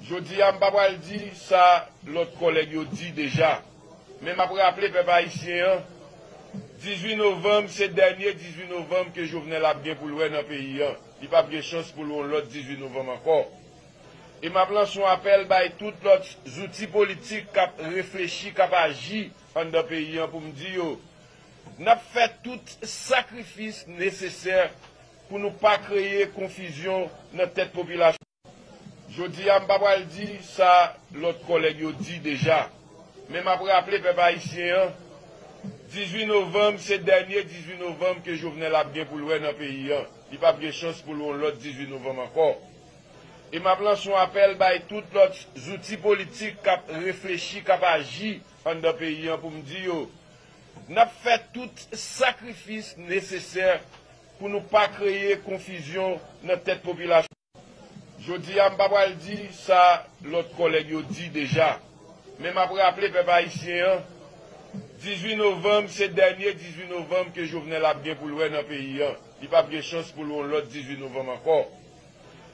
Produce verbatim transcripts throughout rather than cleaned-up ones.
Jodi a, m pa pral di sa lòt kòlèg yo di deja, men m ap raple pèp ayisyen an, dizuit novanm se dènye dizuit novanm ke Jovenel ap gen pou l wè nan peyi an. Li p ap gen chans pou l wè yon lòt dizuit novanm ankò. E m ap lanse yon apèl bay tout lòt zouti politik k ap reflechi, k ap aji anndan peyi an pou m di yo, n ap fè tout sakrifis nesesè pou nou pa kreye konfizyon nan tèt popilasyon. Jodi a, m pa pral di sa lòt kòlèg yo di deja, men m ap raple pèp ayisyen an, dizuit novanm se dènye dizuit novanm ke Jovenel ap gen pou l wè nan peyi an. Li p ap gen chans pou l wè yon lòt dizuit novanm ankò. E m ap lanse yon apèl bay tout lòt zouti politik k ap reflechi, k ap aji anndan peyi an pou m di yo, n ap fè tout sakrifis nesesè pou nou pa kreye konfizyon nan tèt popilasyon. Jodi a, m pa pral di sa lòt kòlèg yo di deja, men m ap raple pèp ayisyen an, dizuit novanm se dènye dizuit novanm ke Jovenel ap gen pou l wè nan peyi an. Li p ap gen chans pou l wè yon lòt dizuit novanm ankò.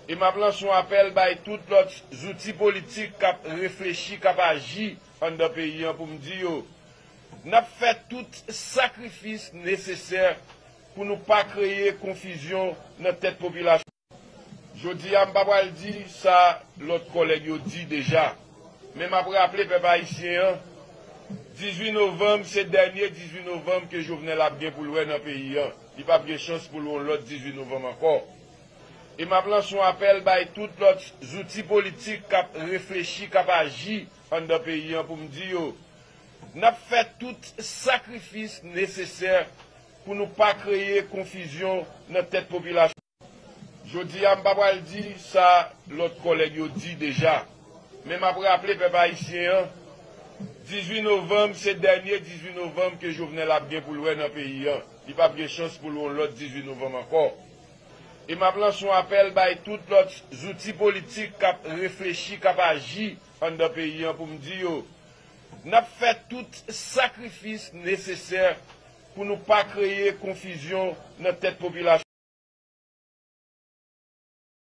E m ap lanse yon apèl bay tout lòt zouti politik k ap reflechi, k ap aji anndan peyi an pou m di yo, n ap fè tout sakrifis nesesè pou nou pa kreye konfizyon nan tèt popilasyon. Jodi a, m pa pral di sa lòt kòlèg yo di deja, men m ap raple pèp ayisyen an, dizuit novanm se dènye dizuit novanm ke Jovenel ap gen pou l wè nan peyi an. Li p ap gen chans pou l wè yon lòt dizuit novanm ankò. E m ap lanse yon apèl bay tout lòt zouti politik k ap reflechi, k ap aji anndan peyi an pou m di yo, n ap fè tout sakrifis nesesè pou nou pa kreye konfizyon nan tèt popilasyon. Jodi a, m pa pral di sa lòt kòlèg yo di deja, men m ap raple pèp ayisyen an, dizuit novanm se dènye dizuit novanm ke Jovenel ap gen pou l wè nan peyi an. Li p ap gen chans pou l wè yon lòt dizuit novanm ankò. E m ap lanse yon apèl bay tout lòt zouti politik k ap reflechi, k ap aji anndan peyi an pou m di yo, n ap fè tout sakrifis nesesè pou nou pa kreye konfizyon nan tèt popilasyon.